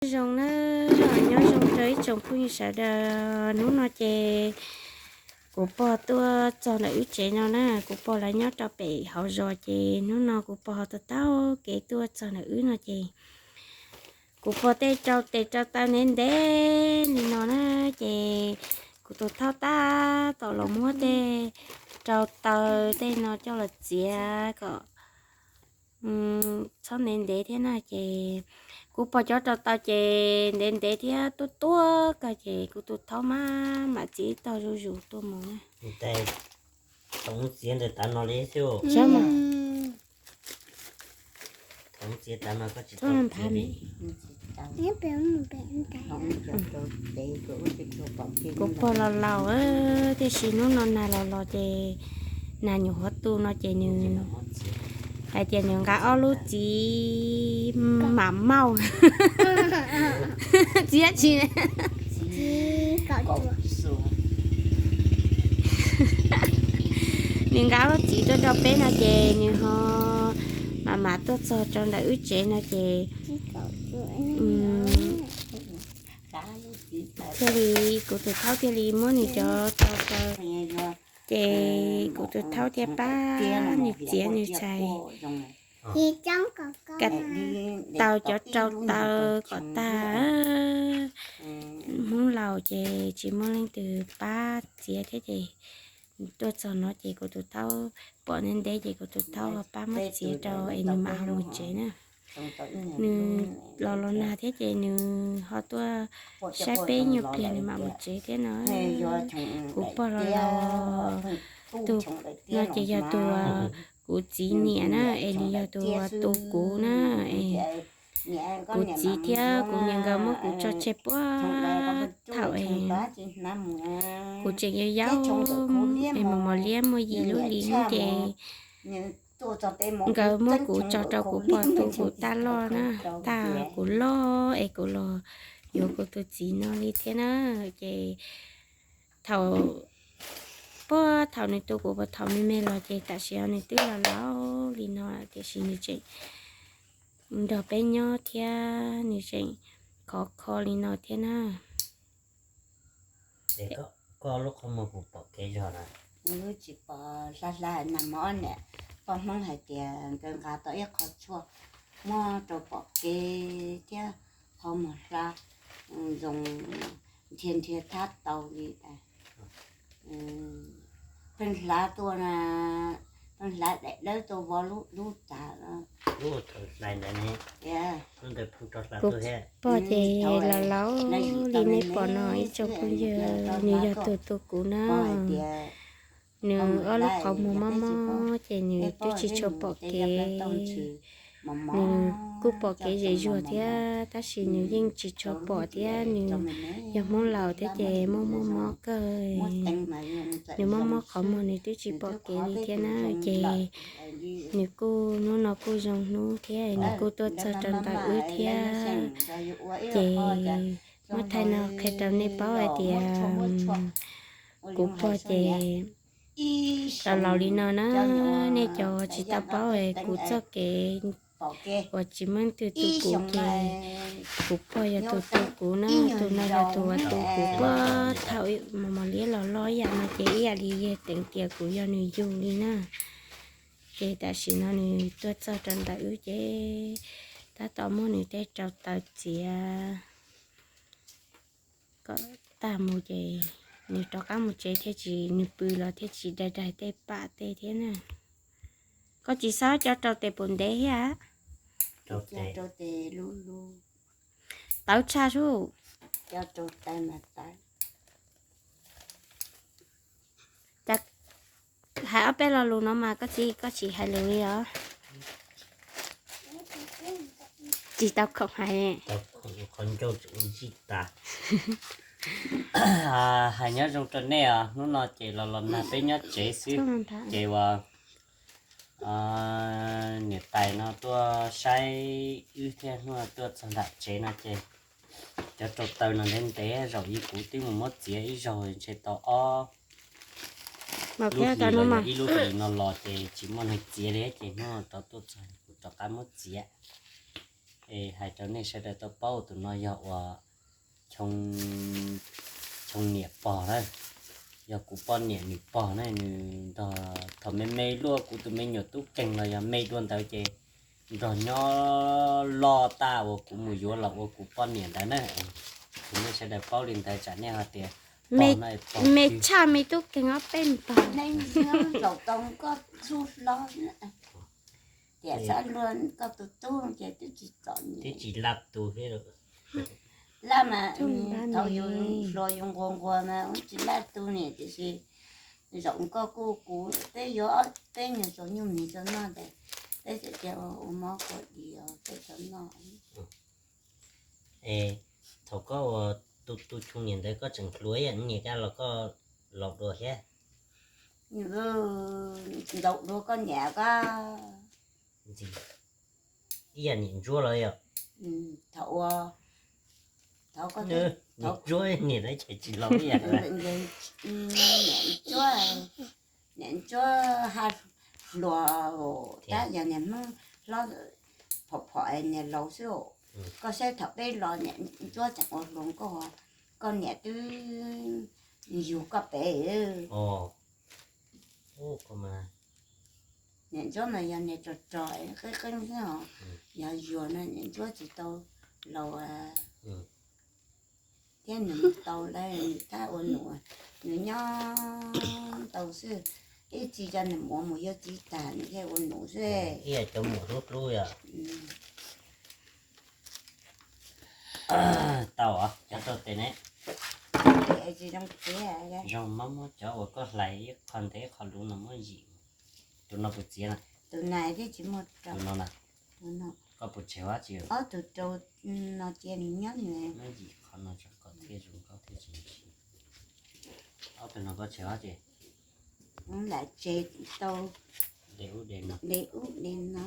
Nyob zoo na, nyob zoo rau ib tsoom phooj ywg sawv daws. Hnub no ces kuv pog tuaj txog ntawm wb tsev no na, kuv pog lawv nyob rau pem hauv zos ces hnub no kuv pog ho taug taug kev tuaj txog ntawm wb no ces kuv pog tej rau tes rau taw ntev ntev li no na, ces kuv tus thaub tab tom los muab tej rau taw tej no coj los txiav kom txhob ntev ntev thiab na ces kuv pog cov rau taw ces ntev ntev thiab tuab tuab kawg ces kuv tus thaub maj mam txiav ib tog zuj zus tuaj mus na. Txiav ntawm tav no li xwb. Thaum txiav tav no koj tsis tau txiav li. Kuv pog laus laus tiam sis hnub no nag los los ces nag nyuam qhuav tu no ces nws hais tias nws nqa ob lub txiv mam mauj txiav tsis nws nqa ob lub txiv tuaj rau peb no ces nws ho mam mam tuaj txog rau ntawm wb tsev no ces thiaj li kuv tus thaub thiaj li muab nws cov rau taw ces kuv tus thaub thiaj pab nws txiav nws txhais taw cov rau taw kom tag. Hmoob laus ces tsis muaj leej twg pab txiav thiab ces tuaj txog no ces kuv tus thaub pom ntev ntev ces kuv tus thaub ho pab muab txiav rau es nws mam ho mus tsev na. Nws los los nag thiab ces nws ho tuaj saib peb nyuag pliag nws mam mus tsev thiab no. Kuv pog los los tus no ces yog tus kuv txiv niam na es nws yog tus tu kuv na es kuv txiv thiab kuv niam nkawd muab kuv tso tseg puag thaum es kuv tseem yau yau es mos mos liab muaj yim lub hli xwb ces nkawd muab kuv tso rau kuv pog tu kuv tag loj na, tag kuv loj es kuv los yuav kuv tus txiv no li thiab na. Ces thaum puag thaum nws tu kuv puag thaum me me los ces tam sim no nws twb laus laus li no tiam sis nws tseem nrog peb nyob thiab nws tseem khov kho li no thiab na. Koj lub qhov muag puas pom kev zog na? Tsis pom, hla hla nag hmo niam poj Hmoob hais tias nkawd nqa tau ib qho tshuaj muab rau pom kev thiab qhov muag hla zoo nrhiav nrhiav thab tau li. Pheej hlav tuaj, pheej hlav daim dawb tuaj vov lub tag. Pog ces laus laus li nej pom no ib tsoom phooj ywg, nws yog tus tu kuv na. Nws ob lub qhov muag mob mob ces nws twb tsis tshua pom kev. Nws kuj pom kev zem zuag thiab tab sis nws yeej tsis tshua pom thiab nws yog Hmoob laus thiab ces muaj muaj mob kawg. Nws mob mob qhov muag nws twb tsis pom kev li thiab na ces nws kuj hnub no kuj zoo hnub thiab nws kuj tuaj txog rau ntawm wb thiab ces muab thaij no qhia rau nej paub hais tias kuv pog ces laus laus li no na, nej cov tsis tau paub kuv txoj kev uas tsis muaj leej twg tu kuv ces kuv pog yog tus tu kuv na, tus no yog tus uas tu kuv puag thaum mos mos liab los loj ib yam no ces ib yam li yawg teev tias kuv yog nws yug li na. Ces tam sim no nws tuaj txog rau ntawm wb ces tab tom muab nws tej rau taw txiav kom tag mus ces nws rov qab mus tsev thiaj tsis, nws pw los thiaj tsis dai dai tej pam tej thiab na. Koj tsis xav coj rau tes puas ntev thiab? Tawv tshaj sub. Hais ob peb lo lus no mas koj txiv koj tsis hais lus li os. Tsis tau khoom hais. Qhov ncauj tsis ua ntsij tas. Hais nyob zoo rau nej os, hnub no ces los los nag peb nyob tsev xwb. Ces uas niam tais no tuaj saib wb thiab hnub no tuaj txog nram tsev no ces cov rau taw no ntev ntev zaum ib kuv twb mus muab txiav ib zaug ntshe tau ob lub hlis los yog ib lub hlis no los ces tsis muaj neeg txiav li ces hnub no rov tuaj txog kuv rov qab muab txiav. Es hais rau nej sawv daws tau paub tus no yog uas Choo niam pog na, yog kuv poj niam nws pog na, nws nrog thaum me me luaj kuv tus me nyuam tub keeg los yog me dua ntawd ces nrog nyob loj tag uas kuv mus yuav los ua kuv poj niam ntawd na. Ces nej sawv daws paub li ntawd tsam nej ho tias pog no pog me tshaj me tub keeg ob peb ntog. Zaum tau koj txhub hlob tiam xav luag koj tus tub ces twb tsis txom nyem. Twb tsis laj tu thiab. Laj mas thaum yus hluas yus nquag nquag mas tsis laj tu niam, tiam sis zaum koj kuj kuv peb yuav peb nyuag tsaus nyuag mis tso noj ntawd, peb txawm cia ua mob kua dis peb tso noj. Es thaum koj ua tus tus Choo niam ntawd koj tseem hluas ib yam niam koj los koj laus dua thiab? Laus dua koj niam koj. Ntxim ib yam niam Ntsuab los yom? Thaum ua, thaum koj, niam Ntsuab niam lawv ces tsis laus ib yam. Niam Ntsuab, niam Ntsuab ha hluas, tab yog niam Hmoob hlob phom phom niam laus xwb. Koj saib thaum peb los niam Ntsuab tseem ua hluas nkauj, koj niam twb yug koj pem. Niam Ntsuab mas yog niam rog rog qeeb qeeb xwb os. Yog yuag no niam Ntsuab tsis tau laus thiab nws mus tau lawm, nws thab ua num, nws nyob tau xwb. Ib txhij cov nws mus ua mus yuav txiv tag nws thiaj ua num xwb. Ib yam cov mus hlub hlub yom. Tau os, cov rau tes ne. Zoo, muab muab cov uas koj hlais ib qho ntev ib qho luv no muab yim. Tus no puas txiav na? Tus no thiab tsis muaj rau. Tus no na? Koj puas tseg dab tsi? Ob tug rau no cia nws nyob nws. Muab yim qhov no tso kom thiaj zoo nkauj thiab tsis ntshis. Ob tug no koj tseg dab tsi? Lam tseg tau de ub de no. De ub de no.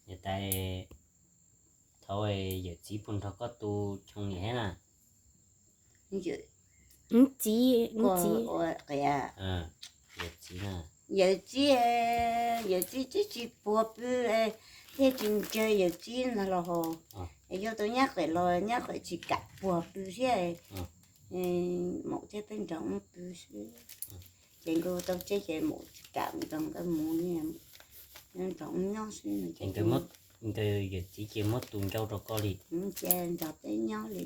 Niam tais, thaum yawm txiv puas nrog koj tu Choo niam thiab na? Txiv, txiv. Yawm txiv, yawm txiv, yawm txiv twb tsis puag pw thiaj tsis ntsia yawm txiv no los hos. Yog tus nyab qem los nyab qem tsis kam puag pw thiab. Maum thiab peb nrog ub pw xwb. Ces nkawd tau tseb ces maum tsis kam nrog nkawd mus, nrog ub nyob xwb. Nkawd yawm txiv ces muab tus ncauj rau koj li. Ces nrog peb nyob li.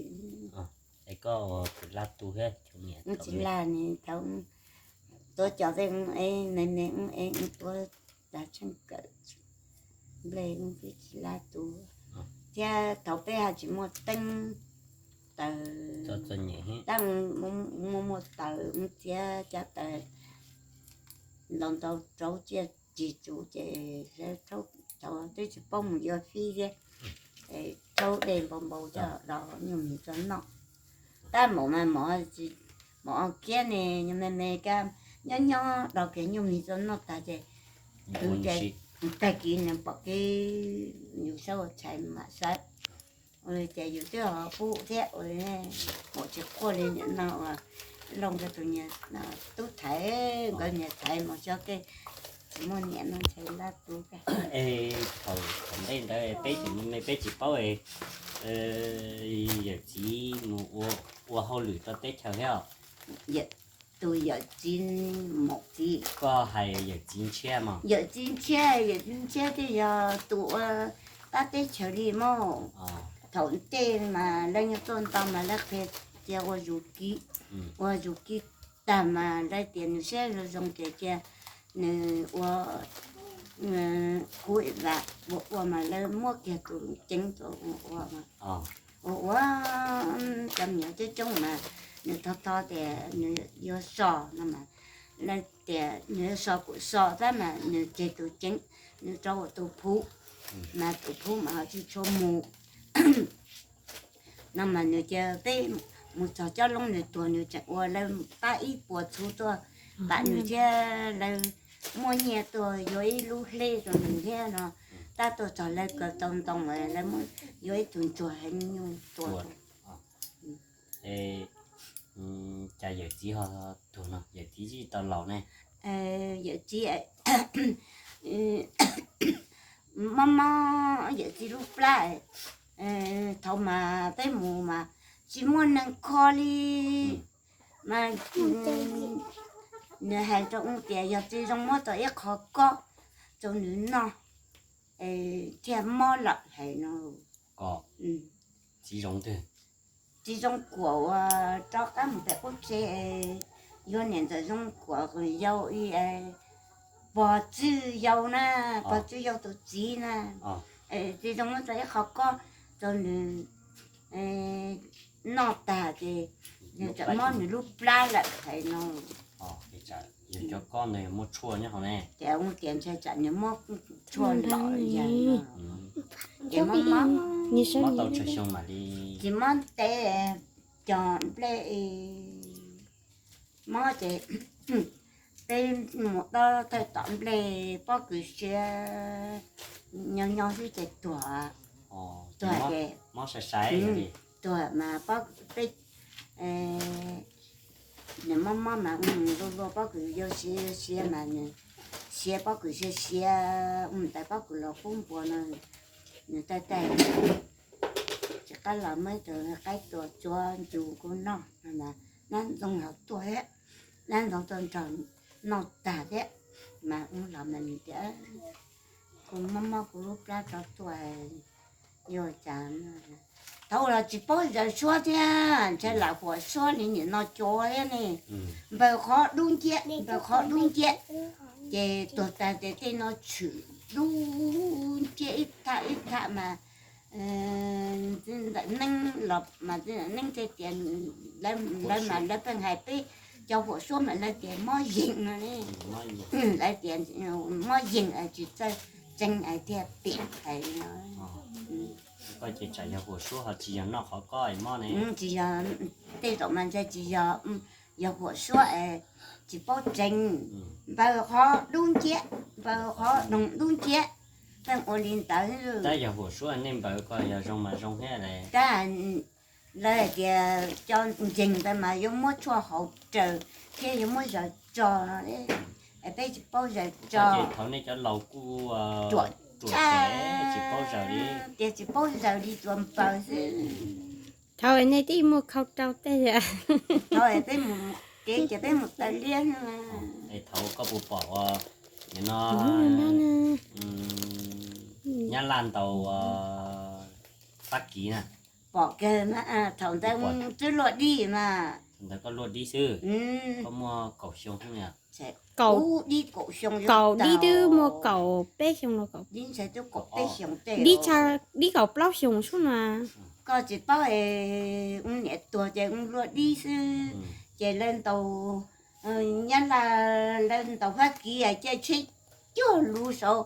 Es koj ua tus laj tu thiab Choo niam? Tsis laj ni, thaum tuav cov tej me me ub es ub tuav tas tsheej kawm nplej ub peb tsis laj tu. Thiab thaum peb ho tsis muaj teeb taws, tab muaj muaj taws ub txiav cov taws ntau ntau rau cia ris tsuv ces thaum twb tsis paub mus yuav fib thiab, rhaub dej npau npau coj los nyuj mis tso noj. Tab maum mas maum kiab ne, me me kab nyob nyob rau kiag nyuj mis tso noj tag ces tag kis nws pom kev yus saib ua tshais mam saib. Ua li ces yus twb ho pub thiab ua li, maum tsis quaj li nim no uas Looj nkawd tus niam tub thaiv, nkawd niam thaiv mus xyov tej tsis muaj niam no ntshai laj tu. Es thaum ntej ntawd peb tseem me me peb tsis paub, yawm txiv mus ua hauj lwm rau teb chaws thiab os? Tus yawm txiv, maum txiv. Koj hais yawm txiv Ntshiab mas? Yawm txiv Ntshiab, yawm txiv Ntshiab thiaj yog tus ua pab teb chaws li mog. Thaum ntej mas lawv nyob tuaj ntau mas lawv qhia tias ua zus kiv, ua zus kiv tag mas lawv tias nws siab zoo zoo ces cia nws ua kub vam ua ua mas lawv muab kiag tus ceev rau ua ua mas ua ua cov me nyuam coob coob mas nws thov thov tias nws yuav so no mas lawv tias nws yuav so kuj so tab mas nws tseg tus ceev, nws rau tus phuv, mas tus phuv mas ho tsis tshua mus. No mas nws cia peb mus txog cob loob nws tuag nws tseem ua lawv pab ib puas txhuv tuaj pam nws thiab lawv muaj nyiaj tuaj yuav ib lub hleb rau nws thiab no. Tab tuaj txog lawv kaw tau ntoo lawv muab yuav ib tug ntsuag heev nyuj tua. Cas yawm txiv ho tuag no, yawm txiv tsis tau laus ne? yawm txiv, mob mob yawm txiv lub plab. Thaum mas peb mus mas tsis muaj neeg kho li, mas nws hais rau ub tias yog txiv zoo muab tau ib qho kob rau nws noj thiaj mob lawm hais no. Txiv zoo kuam uas rov qab mus pem qub tsev, yuav niam ntxawm zoo kuam yau ib, pog Tswb Yau na, pog Tswb Yau tus txiv na, txiv zoo muab tau ib qho kob rau nws noj tag ces nws txawm mob nws lub plab lawm hais no. Cov kob ntawd muaj tshuaj nyob hauv ne. Ces ua tias ntshe tsam nws muab tshuaj los yag no. Ces mob mob, mob tau tsawg xyoo mam li, tsis mob ntev, cog nplej mob ces peb mus dob thawj tom nplej pob kws siav nyo nyo xwb ces tuag. Tuag ces, mob sai sai, tuag mas peb, nws mob mob mas ua luaj luaj pob kws yau siav siav mas nws siav pob kws siav siav, ua ntawd pob kws los kub npua no, nws taij taij tsis qab los muab tus qaib tua tsuav ncu kuv noj, nab ntxoov los tuaj, nab ntxoov tuaj nrog noj tag thiab, mas ua los mas nws tias kuv mob mob kuv lub plab tso tuaj, yuav cas, thaum los tsis paub zaws suab thiab, ntshe lam huam suab li nim no cua thiab ne. Npaws qhov dub nciab, npaws qhov dub nciab, ces tuag tag ces tej no tshwm dub nciab ib thaj ib thaj mas ntawm neeb los mas txiv ntawm neeb thiaj tias, lawv mas lawv pheej hais peb cov huam suab mas lawv tias mob yees no, lawv tias mob yees tsis txawj tseev thiaj piam hais. Koj ces tsam yog huam suab ho tsis yog noj qhov kob mob ne. Tsis yog, tej zaum mas ntshe tsis yog, yog huam suab tsis paub tseev. Npaws qhov dub nciab, npaws qhov doog dub nciab, pheej ua li ntawd. Tab yog huam suab nej npaws ko yog zoo mas zoo thiab. Tab lawv hais tias cov nceeg ntawd mas yuav muab tshuaj hauv raws thiab yuav muab zaws tso no, es peb tsis paub zaws tso. Thaum nej cov laus kuj ruam, tsis paub zaws li, tias tsis paub zaws li tsuas npaws xwb. Thaum nej twb muaj khau rau tej, thaum peb mus kev ces peb mus taw liab. Es thaum koj puas pom ua, no, Nyab Laj ntaus Fab Kis na? Pom kawg, thaum ntawd twb luaj dib mas. Thaum ntawd koj luaj dib xwb, koj muaj kaum xyoo xwb. Kaum dib twb muaj kaum peb xyoo los, dib kaum plaub xyoo xwb no. Koj tsis paub, ua niam tuag ces ua luaj dib xwb, ces lawv ntaus, Nyab Laj lawv ntaus Fab Kis caij tsheb cuag luv saud.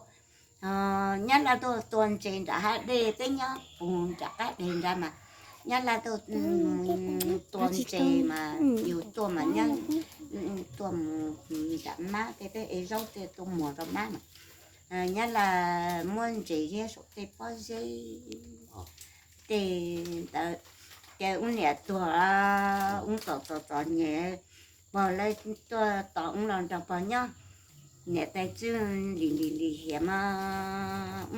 Nyab Laj tuaj tua ntses nram hav dej, peb nyob puag nram qab deg nrad mas, Nyab Laj tuaj tua ntses mas yus tuaj mas nyob, tuaj mus nram mab tej, peb ev zaub tej tuaj muag rau mab mas, Nyab Laj muab ntses ziab saum tej pob zeb, tej ntawd, ces ua niam tuag, ua txom txom txom nyem, pog lawv tuaj tos ua los nrog pog nyob. Niam tais Tswb lim lim lim hiam mas,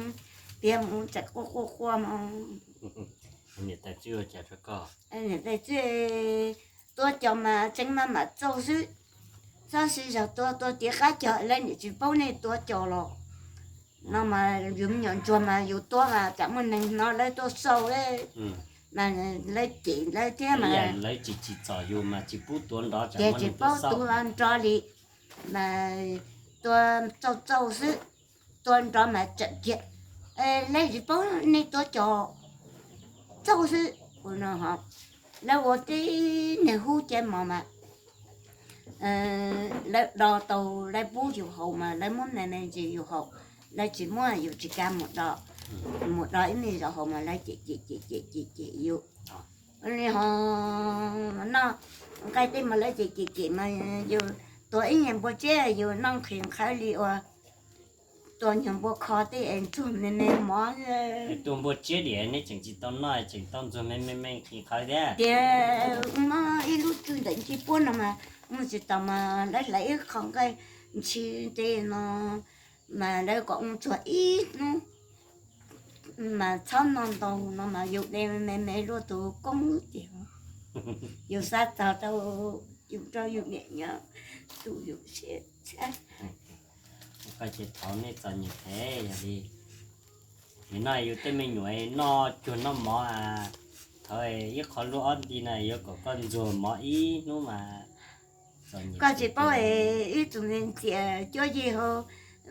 piav mus tsam quaj quaj quaj mas. Niam tais Tswb ua cas rau koj? Niam tais Tswb, tua cos mas tseev mas mam txauj xwb, txhob siv zog tua, tua tiv qab cos lawv niam tsis paub nej tua cos los. No mas yus me nyuam ntsuag mas yus tua mas tsam muaj neeg hnov lawv tuaj xauj, mas lawv cem lawv thiab mas, lawv tsis tsim txom yus mas tsis pub tua nrov, ces tsis paub tua nrov li, mas tua txauj txauj xwb, tua nrov mas tsawm kiag, lawv tsis paub nej tua cos txauj xwb. Lawv ua tib niag hub caj mos mas lawv do tau, lawv pub yus haus mas lawv muab me me ntsis yus haus, lawv tsis muab yus tsis kam mus do, mus do ib me zaum haus mas lawv cem cem cem cem cem yus. Li ho noj nqaij tej mas lawv cem cem cem mas yus tua ib nyuag npua tsiab yus noj nqhis nqhawv li uas tua nyuag npua kho tej es ntxuag me me mov. Tua npua tsiab diam neb tseem tsis tau noj tseem tau ntxuag me me me nqhis nqhawv thiab. Tias muaj ib lub tswb ntawm ntsib puab no mas mus tsis tau mas lawv hlais ib qho nqaij ntshis nte no mas lawv kom ua txuag ib hnub mas txhob noj ntau no mas yus de me me luaj tus koob tiag. Yus xav txog rau yus rau yus niam nyob tu yus siab txhab. Koj ces thaum nej txom nyem thiab yog li, nim no yus tej me nyuam noj cuag noj mov, thaum ib qho luaj ob nti na yuav kom koj ntxuag mov ib hnub mas txom nyem. Koj tsis paub es ib tug ntxias cuab yig hauv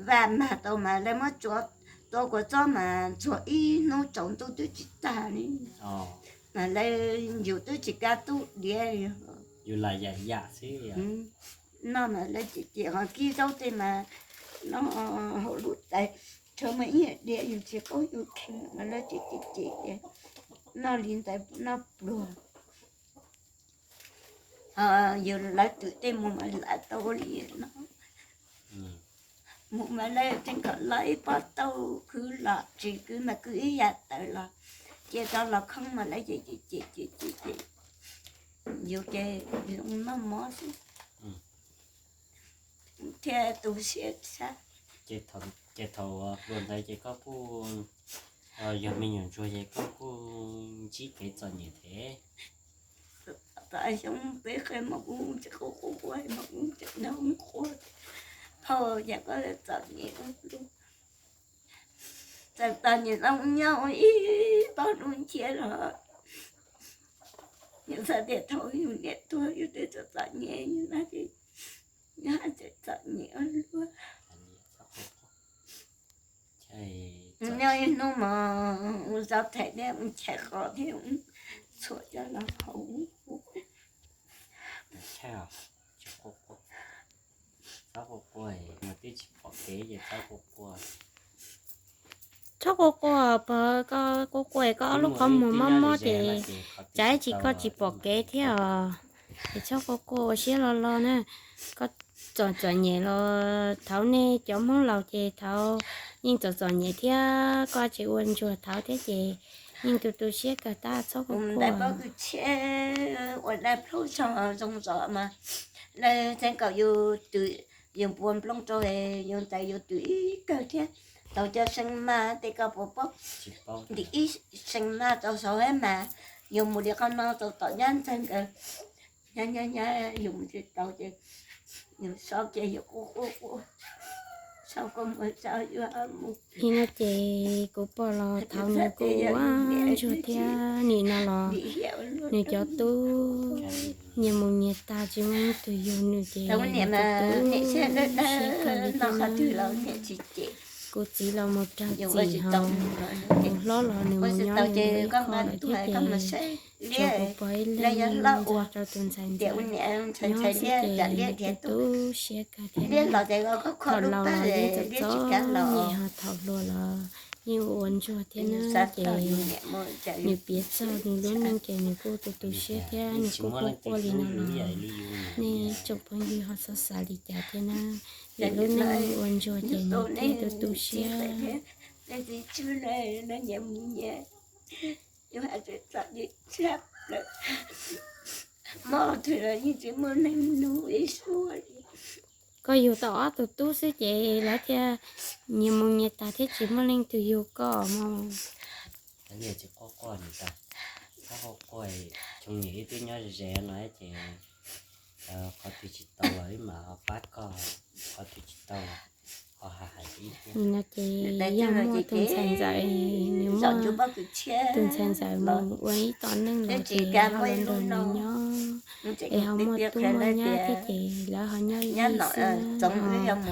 vaj mag tau mas lawv muab tsuav tua kua txob mas ntxuag ib hnub tsaus ntuj twb tsis tag li. Mas lawv yus twb tsis kav tub diav li. Yus lam yam yam xwb. Noj mas lawv cem cem ho kib zaub tej mas noj hauv lub tais, rho muaj ib yam diav yus tsis paub yus kheej mas lawv cem cem cem, noj li ntawd noj pluag. Ho yus lawv twm tej mus mas lam tau li no. Mus mas lawv tseem kom los ib pob tauj kwv los tsis kwv mas kwv ib yam tawv los, cia rau los khoob mas lawv cem cem cem cem cem cem yus ces zoo noj mov xwb thiab tu siab tshaj. Ces thaum hluas ntawd ces koj kuj yog me nyuam ntsuag ces koj kuj ntsib kev txom nyem thiab. Txog xyoo peb qhe mas kuv tsis quaj quaj quaj mas kuv tseem nrog quaj, phauj, yam koj txom nyem ua luaj. Txawm txom nyem los nyob ua ib pob ntuj ntsiab los, yus xav tias thaum yus niam tuag yus twb txom txom nyem, yus no ces nyob txom nyem ua luaj. Nyob ib hnub mos ua zov thaim thiab ua chais qos thiab ua txhuam coj los haus. Txhob quaj quaj, pog, koj quaj quaj koj ob lub qhov muag mob mob ces tsam ib chim koj tsis pom kev thiab os. Es txhob quaj quaj, ua siab lo lo na. Koj txom txom nyem los thaum nej cov Hmoob laus ces thaum yeej txom txom nyem thiab, koj tseem ua ntsuag thaum thiab ces yeej tu tu siab kawg tab txhob quaj quaj. Ua dab plaub zog zoo zog mas lawv txeev kom yus twm, yus npuas nplooj rau yus ntxais yus twm ib kawg thiab. Tau cov seev mas tej koj puas paub, ntim ib seev mas tau saud mas yus mus li qhov no tau tom nyab ntxawg nkawd, nyab nyab nyab yus mus tsis tau ces yus so ces yus quaj quaj quaj, so kua muag so yuav mus. Ib no ces kuv pog los thaum nws kuj ua ntsuag thiab, nim no los nws cov tub nyias mus nyias tag tsis muaj leej twg yug nws ces nws tus tub siab kawg li thiab na. Kuv txiv los mus rau txim ho, kuv hlob los nws mus nyob nws lub qhov lawm thiab ces tshuav kuv pog ib leeg nrog rau tus ntxhais ntxawm nyob xwb ces nws tu tu siab kawg thiab na. Thaum laus los yeej txom txom nyem ho thaum hluas los yeej ua ua ntsuag thiab na ces nws piav txog nws lub neej ces nws kuj tu tu siab thiab nws kuj quaj quaj li no los nej tsoom phooj ywg ho txhob xav li cas thiab na. Vim lub neej ua ntsuag ces nws thiaj tu tu siab. Koj yug tau ob tug tub xwb ces lawv thiaj nyias mus nyias tag thiab tsis muaj leej twg yug koj mog. Tsis quaj quaj, txhob quaj quaj, tsoom niam ib tug nyob ze ze no ces qhov twg tsis tau los wb mam ho pab koj, qhov twg tsis tau los ho hais hais ib pliag. Nim no ces yog muaj tus ntxhais ntxawm, nws muaj tus ntxhais ntxawm mus ua ib tom neej los ces ho los nrog nws nyob, es ho muaj tub muaj nyab thiab ces lawv ho nyob ib yig xwb.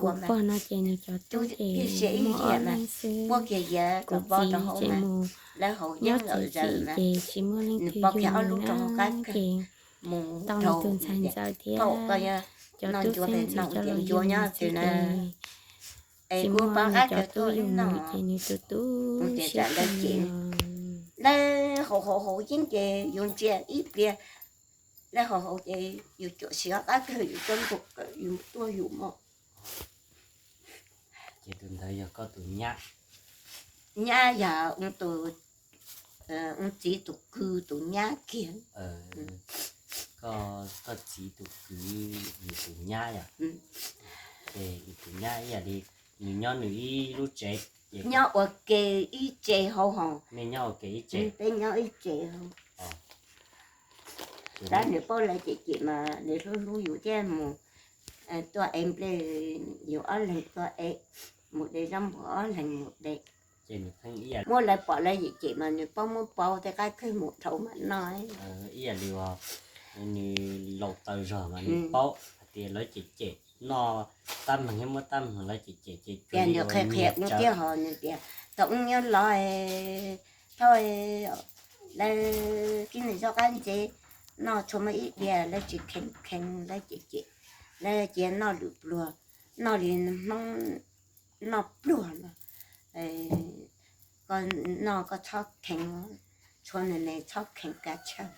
Kuv pog no ces nws cov tub ces muaj ob leeg xwb. Kuv txiv ces mus nyob txiv txim ces tsis muaj leej twg yug nws na, ces tau nws tus ntxhais ntxawm thiab cov tub txheeb txiv cov los yug nws xwb ces tsis muaj nws cov tub yug nws ces nws tu tu siab kawg li os. Lawv haus haus haus yeeb ces yus ntsia ib pliag, lawv haus haus ces yus cuam siv ob qab kawg yus tso nkaus kawm yus tuaj yus mog. Ces tus ntawd yog koj tus nyab. Nyab yog tus, tus txiv tus kwv tus nyab kiag. Koj, koj txiv tus kwv, nws tus nyab yom? Ces nws tus nyab ib yam li, nws nyob nws ib lub tsev, nyob ua ke ib tsev hauv hos. Nej nyob ua ke ib tsev? Peb nyob ib tsev hauv. Tab nws paub lawv cem cem mas nws hlub hlub yus thiab mus tuaj ev nplej, yus ob leeg tuaj ev, mus de zaub npua ob leeg mus de. Muab lawv pom lawv cem cem mas nws paub muab pauv tej qab kawg mus dhau mam noj. Ib yam li uas nws laus tawv zog mas nws paub hais tias lawv cem cem noj tab meeg thiab muab tab meeg, lawv cem cem ces tias nws qhia qhia ub thiab hos nws tias thaum ub nyob los thauj lawv kib nws zaub qab ntsev noj tshua muaj ib diav lawv tsis kheev kheev lawv cem cem, lawv cia noj lwm pluag, noj li Hmoob noj pluag los koj noj koj txhob kheev, tshuav nws ne txhob kheev kav tsawg,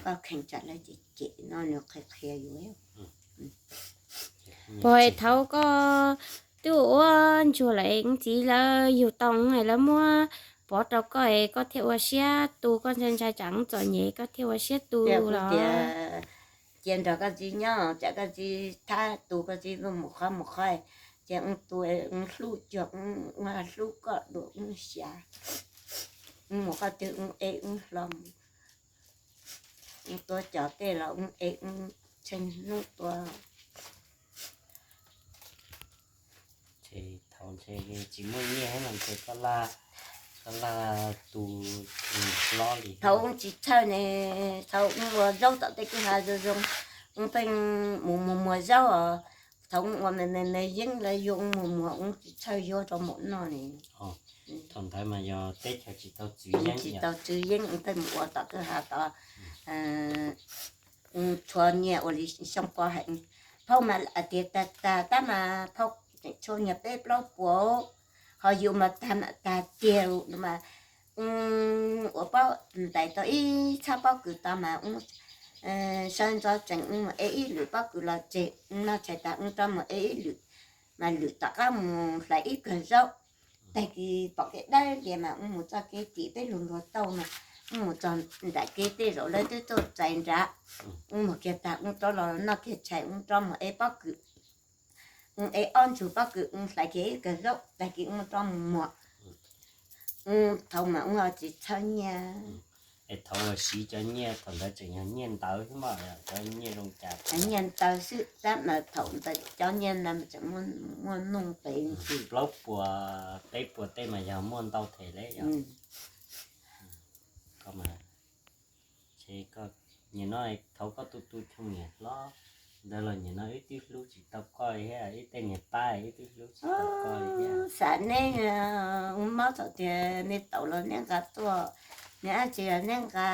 koj kheev tsam lawv cem cem no nws qhia qhia yus. Puas thaum koj twb ua ntsuag lawm txiv lawv yug tau es lawv muab pov rau koj es koj thiaj ua siab tu, koj ntshai ntshai tsam txom nyem koj thiaj ua siab tu los? Cia nrog koj txiv nyob, tsam koj txiv thab tu koj txiv mus qhov mus qhov, ces ua tu ua hlub cuag ua hlub koj dua ua xyav, ua mus qhov twg ua ev ua hlo mus, ua tua cov tej los ua ev ua tsheej hnub tua. Ces thaum ntshe tsis muaj nyiaj thiab no ces koj laj, koj laj tu hlob li. Thaum ub tsis txhawj ne, thaum ub ua zaub tom tej kwj ha zoo zoo, ub pheej mus mus muag zaub os. Thaum ub ua me me me yeeb lawv yuav ub mus muag ub tsis txhawj yuav rau maum noj ne. Thaum ntawd mas yog teb chaws tsis tau txwv yeeb, tsis tau txwv yeeb ub pheej mus ua tom kwj ha tod, tshuav nyiaj ua li xyoo pov heev. Phauj mas tias tag tag tab mas phauj tseem tshuav nyiaj peb plaub puas, ho yus mas tag mas tag tiag mas ua pob ntais tau ib txhab pob kws tau mas ub sawv ntxov tsees ub mus ev ib lwm pob kws los tseg, ub noj tshais tas ub rov mus ev ib lwm, mas lwm tom qab mus hlais ib kawg zaub. Tag kis pom kev dawb lias mas ub mus txoj kev tim peb lug luag tauj mas ub mus txog nram kev tej zaum lawv twb tuaj txais nrad, ub mus kiag tag ub rov los noj kiag tshais ub rov mus ev pob kws, ub ev ob ntsug pob kws ub hlais kiag ib kawg zaub tag kis ub rov mus muag. Ub thaum mas ub tsis txhawj nyiaj. Es thaum uas siv cov nyiaj thaum ntawd tseem yog nyiaj ntawv xwb mas cov nyiaj zoo cas? Nyiaj ntawv xwb tab mas thaum ntawd cov nyiaj ntawd tseem muaj nuj nqis. Plaub puas peb puas tej mas yog muaj ntau them li yog. Koj mas, nyiam no thaum koj tu tu choo niam hlob ntawd los nyiam no wb twb hlub tsis tau koj li thiab, wb tej niag pab wb twb hlub tsis tau koj li thiab. Xav neb, ua mob thaum tias neb tau los neb nqa tuaj, neb ab tsi los neb nqa,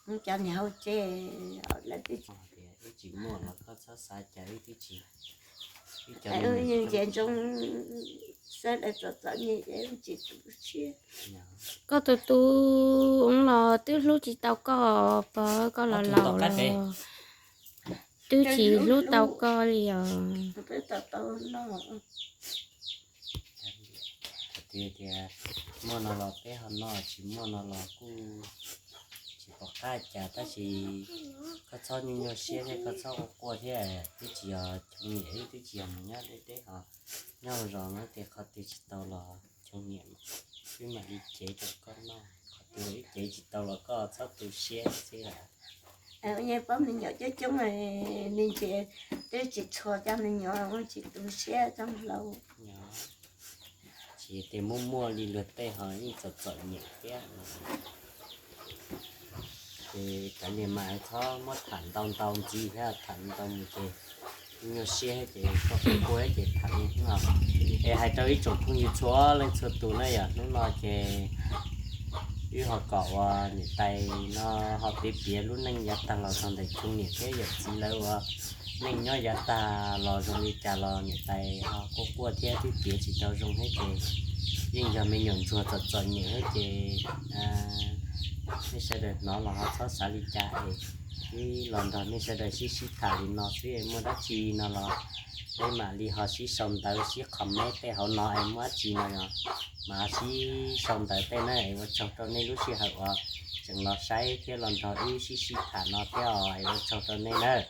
ub cov niag hauv tsev lawv twb tsis muaj los koj txhob xav cas wb twb tsis, wb cov niag ntsia ntsoov xab lawv txom txom nyem ces wb tsis tu siab. Koj tus tu ub los twb hlub tsis tau koj, pog koj los laus los twb tsis hlub tau koj li os. Tias muaj no los peb ho noj, tsis muaj no los kuj tsis pom qab cas, tab sis koj txhob nyuaj nyuaj siab thiab koj txhob quaj quaj thiab, twb tsis yog choo niam wb twb tsis yog mus nyob deb deb ho nyob zos no ces qhov twg tsis tau los choo niam wb mam li cev rau koj noj, qhov twg wb cev tsis tau los koj txhob tu siab xwb. Yeej paub me nyuam coob coob, me ntsis twb tsis tshua cov me nyuam ua tsis tu siab txob hlau. Tsis tias muaj muaj li luag tej ho yeej txom txom nyem thiab. Ces kav liam mas txhob muab tham ntau ntau ntxiv thiab, tham ntau mus ces nyuaj siab ces koj quaj quaj ces tham li hnub no. Es hais rau ib tsoom phooj ywg txhua leej txhua tus na yom, hnub no ces wb ho kom uas niam tais no ho piav piav lub neej yav tag los txog ntawm choo niam thiab yawm txiv lawv uas neej nyob yav tag los zoo li cas los niam tais ho quaj quaj thiab twb piav tsis tau zoo thiab ces yeej yog me nyuam ntsuag txom txom nyem thiab ces nej sawv daws hnov los ho txhob xav li cas es wb los nrog nej sawv daws sib sib tham li no xwb, muaj dab tsi no los Peb mam li ho sib sau ntawv sib qhov meb tej hauv no es muaj dab tsi no yog mas sib sau ntawv tej na. Es ua tsaug rau nej lub sij hawm uas tseem los saib thiab los nrog wb sib sib tham no thiab os. Es ua tsaug rau nej nawb.